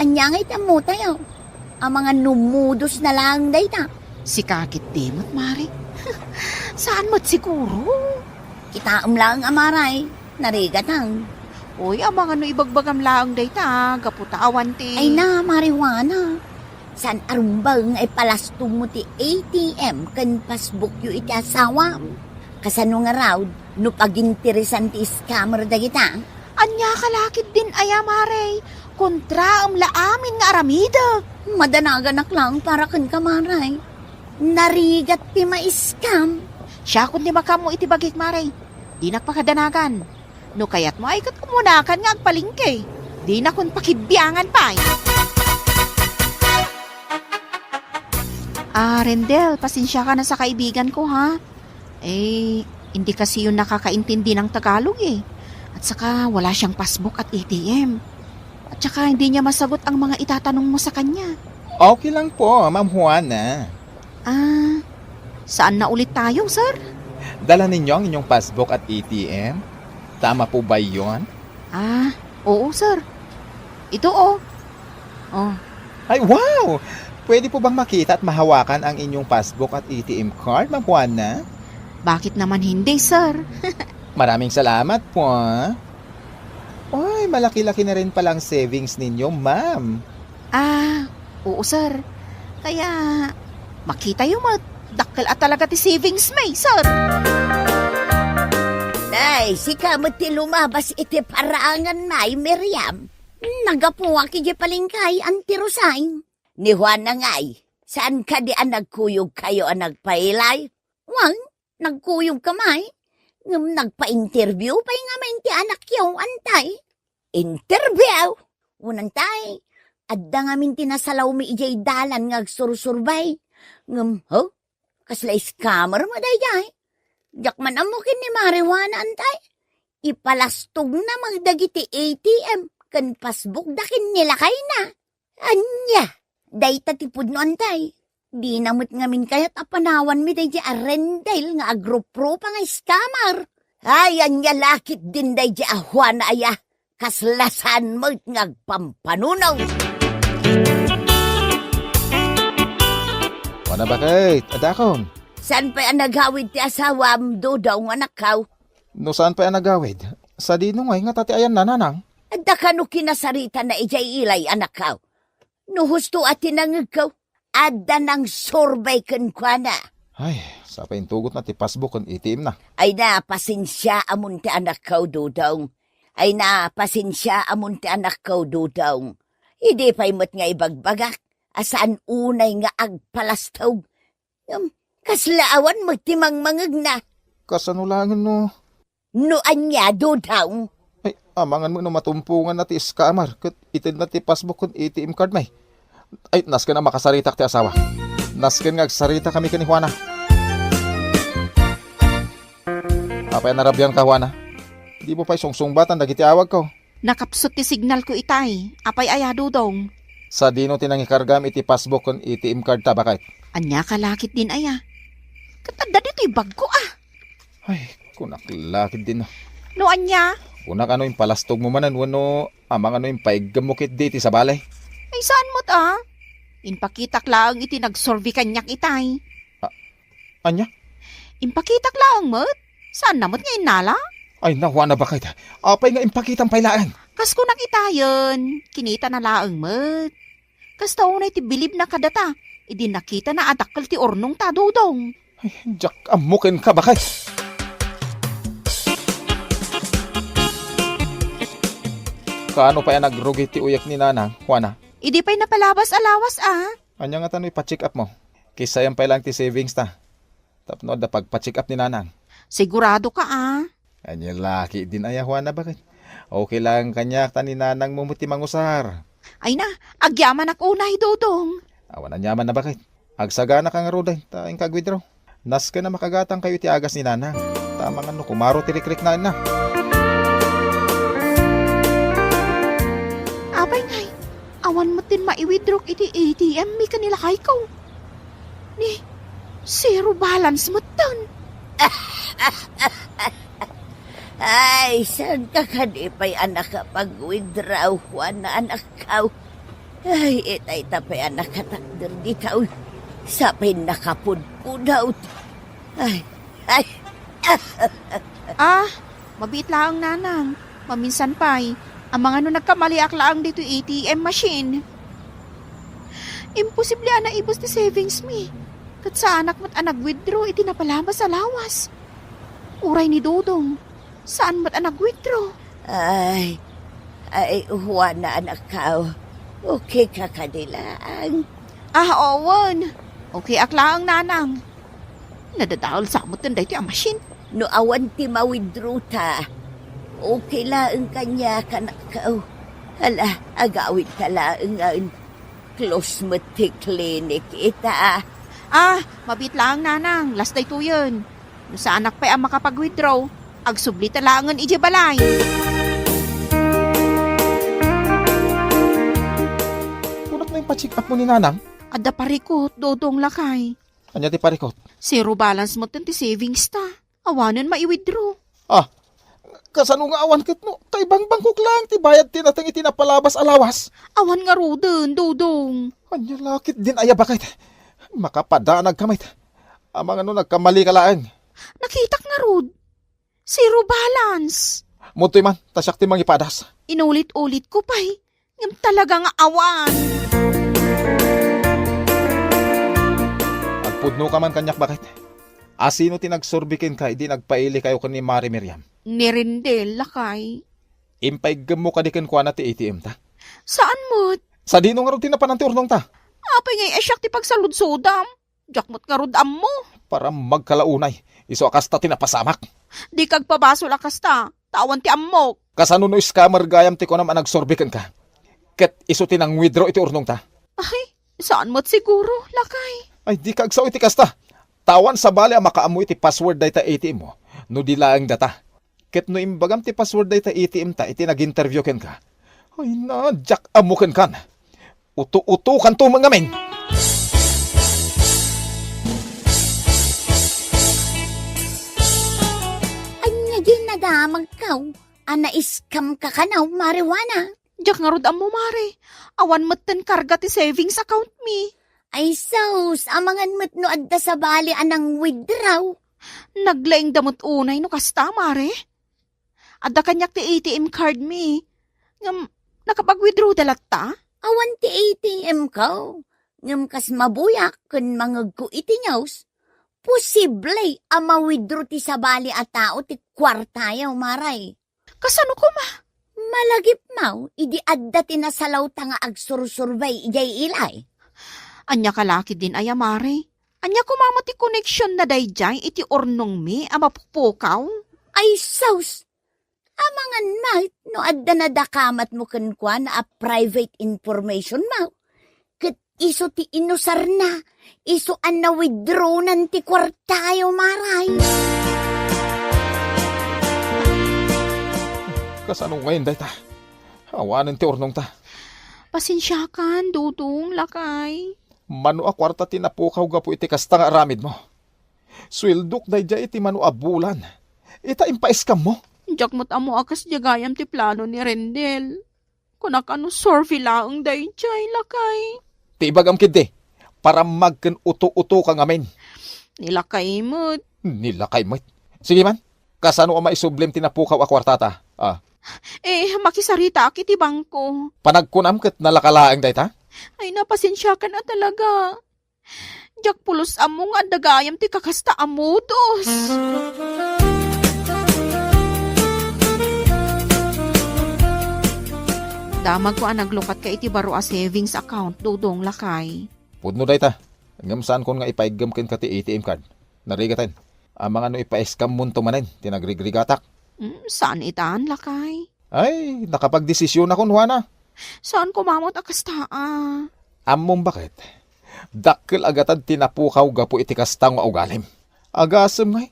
Ania ngay ti ammotayo? Amangan no modus na laeng dayta. Sika ketdi met, Mare. Saan met siguro? Kitaem laeng a, Mare. Narigatang. Oy, amangan no ibagbagam laeng dayta, gapu ta awan ti... Ay na, Mare Juana. Saan a rumbeng nga ipalastogmo ti A T M ken passbookyo iti asawam? Kasano ngarud no paginteresan ti scammer dagita? Ania ka la ketdin aya, Mare? Kontraem la amin nga aramidek. Madanaganak laeng para kenka, Mare. Narigat ti ma-scam. Siakon ti makaammo iti bagik, Mare. Dinak pakadanagan. No kayatmo ay ket umunakan nga agpalengke. Dinakon pakibiangan pay. Ah, Rendel, pasensiaka na sa kaibigan ko, ha? Eh, hindi kasi yun nakakaintindi ng Tagalog, eh. At saka, wala siyang passbook at A T M. At saka, hindi niya masagot ang mga itatanong mo sa kanya. Okay lang po, Ma'am Juana. Ah, saan na ulit tayo, sir? Dala ninyo ang inyong passbook at A T M? Tama po ba yon? Ah, oo, sir. Ito, oh. Oh. Ay, wow! Pwede po bang makita at mahawakan ang inyong passbook at A T M card, Ma'am Juana? Bakit naman hindi, sir? Maraming salamat po, ah. Ay, malaki-laki na rin pala ang savings ninyo, ma'am. Ah, oo, sir. Kaya, makita yo met, dakkel a talaga ti savings mi, sir. Nay, sika met ti lumabas iti parangan, Nay Miriam. Naggapuak idiay palengke, Auntie Rosay. Ni Juana ngay, saan kadi a nagkuyogkayo a nagpailay? Wen, nagkuyogka met. Ngem nagpa-interview pay ngamin ti anakyo, Antay. Interview? Wen, Antay, adda ngamin ti nasalawmi idiay dalan nga agsursurbay. Ngem, ho? Kasla scammer met daydiay. Diak man ammo ken ni Mare Juana, Antay. Ipalastogna met dagiti A T M ken passbookda ken ni lakayna. Ania, dayta ti pudno, Antay. Dina met ngamin kayat a panawanmi daydiay a Rendel nga agruprupa nga scammer. Ay, ania la ketdin daydiay a Juana aya, kasla saan met nga agpampanuno. Juana, baket, adda kano? Saan pay a nagawid ti asawam, Dodong, anakko? No saan pay a nagawid, sadino ngay ngata ti ayanna, nanang? Adda kano kinasaritana idiay ilay, anakko? No husto a ti nangegko, adda nangsurbay kenkuana. Ay, sapay intugotna ti passbook ken A T M na. Ay na, pasensiaamon ti anakko, Dodong. Ay na, pasensiaamon ti anakko, Dodong. Idi pay met nga ibagbagak, a saan unay nga agpalastog. Ngem, kasla awan met ti mangmangegna. Kasano laengen no? No ania, Dodong? Ay, amangan met no matumponganna ti scammer ket itedna ti passbook ken A T M card mi. Ay, nasken a makasaritak ti asawa. Nasken nga agsaritakami ken ni Juana. Apay a narabianka, Juana? Dimo pay sungsungbatan dagiti awagko? Nakapsut ti signalko itay. Apay aya, Dodong? Sadino ti nangikargam iti passbook ken A T M card ta, baket? Ania ka lakit din aya? Ket adda ditoy bagko, a. Ay, kunak lakit din, a. No ania? Kunak a no impalastogmo manen wenno amangan no impaiggemmo ketdi iti sabali. Ay, saan met, a. Impakitak laeng iti nagsurvey kaniak itay. A-, ania? Impakitak laeng met. Saanna met nga innala? Ay, nawana, baket. Apay nga impakitam pay laeng? Kas kunak itayen, kinitana laeng met. Kasta unay ti bilibna kadata, idi nakitana a dakkel ti urnongta, Dodong. Ay, diak ammo kenka, baket. Kaano pay a nagrugi ti uyek ni Nanang, Juana? Idi pay napalabas a lawas, a. Ania ngata no ipa-check up mo? Kissayan pay laeng ti savings ta. Tapno adda pagpa-check up ni Nanang. Sigurado ka, a? Ania lakit din aya, Juana, baket? Okay laeng kaniak ta ni Nanang mo met ti mangusar. Ay na, agyamanak unay, Dodong. Awan aniamanna, baket. Agsagana ka ngaruden ta inka ag-withdraw. Nasken a makagatangkayo iti agas ni Nanang. Ta amangan no kumaro ti rikriknaenna. Apay ngay, awan met din mai-withdraw iti A T M mi ken ni lakayko. Ni, zero balance metten. Ay, saanka kadi pay a nakapag-withdraw, Juana, anakko? Ay, itay ta pay a nakatakder dita, uy. Sapay nakapudpudot. Ay, ay. Ah, mabiit laeng, Nanang. Maminsan pay, amangan no nagkamaliak laeng ditoy A T M machine. Imposible a naibus ti savings mi. Ket saanak met a nag-withdraw iti napalabas a lawas. Uray ni Dodong, saan met a nag-withdraw. Ay, ay, Juana, anakko. Okay ka kadi laeng? Ah, wen. Okay ak laeng, Nanang. Nadadael sa metten daytoy a machine. No awan ti ma-withdraw ta, okay laeng kaniak, anakko. Hala, agawid ka laengen. Close met ti clinic ita. Ah, mabiit laeng, Nanang. Last daytoyen. No saanak pay a makapag-withdraw, agsubli ta laengen idiay balay. Kunak no impacheck up mo ni Nanang? Adda parikut, Dodong, lakay. Ania ti parikut? Zero balance metten ti savings ta. Awanen mai-withdraw. Ah, kasano nga awan ket no kaibangbangkok laeng ti bayad ti nateng iti napalabas a lawas? Awan ngaruden, Dodong. Ania lakit din aya, baket? Makapadanag ka met. Amangan no nagkamali ka laeng. Nakitak ngarud. Zero balance. Mudtoy man, ta siak ti mangipadas. Inulit-ulit ko pay. Ngem talaga nga awan. Agpudno ka man kaniak, baket? A, sino ti nagsurbi kenka idi nagpailikayo ken ni Mare Miriam? Ni Rendel, lakay. Impaiggem mo kadi kenkuana ti A T M ta? Saan met? Sadino ngarud ti napanan ti urnong ta? Apay ngay a siak ti pagsaludsodam? Diak met ngarud ammo. Para magkalaunay, isu a kasta ti napasamak. Dika agpabasol a kasta, ta awan ti ammok. Kasano no scammer gayam ti kunam a nagsurbi kenka? Ket isu ti nang-withdraw iti urnong ta? Ay, saan met siguro, lakay. Ay, dika agsao iti kasta. Ta awan sabali a makaammo iti password dayta A T M mo, no di laeng data. Ket no imbagam ti password dayta A T M ta iti nag-interview kenka, ay na, diak ammo kenkan. Uto-utokanto met ngamin. Ania diay nadamagko a na-scam ka kano, Mare Juana? Diak ngarud ammo, Mare. Awan metten karga ti savings account mi. Ay sus, amangan met no adda sabali a nang-withdraw. Naglaingda met unay no kasta, Mare. Adda kaniak ti A T M card mi. Ngem, nakapag-withdraw da latta? Awan ti A T M ko. Ngem kas mabuyak ken mangegko iti news, posible a ma-withdraw ti sabali a tao ti kuartayo, Mare. Kasano koma? Malagipmo, idi adda ti nasalawta nga agsursurbay idiay ilay. Ania ka la ketdin aya, Mare? Ania koma met ti koneksionna daydiay iti urnongmi a mapupukaw? Ay sus! Amangan met no adda nadakamatmo kenkuana a private information mo. Ket isu ti inusarna, isu a na-withdrawnan ti kuartayo, Mare. Kasano ngayen dayta? Awanen ti urnongta. Pasensiakan, Dodong, lakay. Mano a kuarta ti napukaw gapu iti kasta nga aramidmo? Sueldok daydiay iti mano a bulan. Ita, impaiskammo? Diak met ammo a kasdiay gayam ti plano ni Rendel. Kunak a no survey laeng daydiay, lakay. Ti ibagam ketdi, parammag ken uto-utoka ngamin. Ni lakay met. Ni lakay met. Sige man, kasano a maisublim ti napukaw a kuartata? Ah. Eh, makisaritaak iti bangko. Panagkunam ket nalaka laeng dayta? Ay, pasensiakan a talaga. Diak pulos ammo nga adda gayam ti kakasta a modus. Damagko a naglukatka iti baro a savings account, Dodong, lakay. Pudno dayta, ngem saankon nga ipaiggem kenka ti A T M card. Narigaten, amangan no ipaiskammonto manen ti nagrigrigatak. Mm, saan itan, lakay? Ay, nakapagdesisionakon, Juana. Saan koma met a kasta a? Ammom baket? Dakkel a gatad ti napukaw gapu iti kasta nga ugalim. Agasem ngay,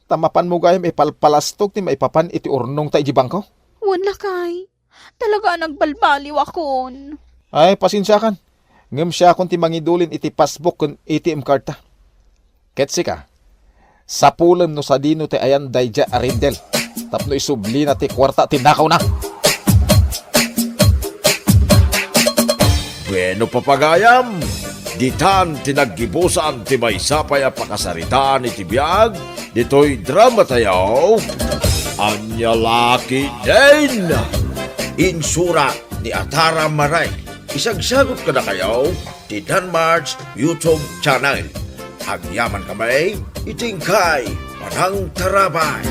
ta mapanmo gayam ipalpalastog ti maipapan iti urnongta iti bangko? Wen, lakay. Talaga a nagbalbaliwakon. Ay, pasensiakan. Ngem siakon ti mangidulin iti passbook ken A T M cardta. Ket sika, sapulem no sadino ti ayan daydiay a Rendel tapno isublina ti kuarta a tinakawna. Bueno, papagayam, ditan ti naggibusan ti maysa pay a pakasaritaan iti biag ditoy drama tayo. Ania la ketdin? Insurat ni Atara Maray. Isagsagut kadakayo ti Danmar's YouTube channel. Agyaman kami iti inkay panangtarabay.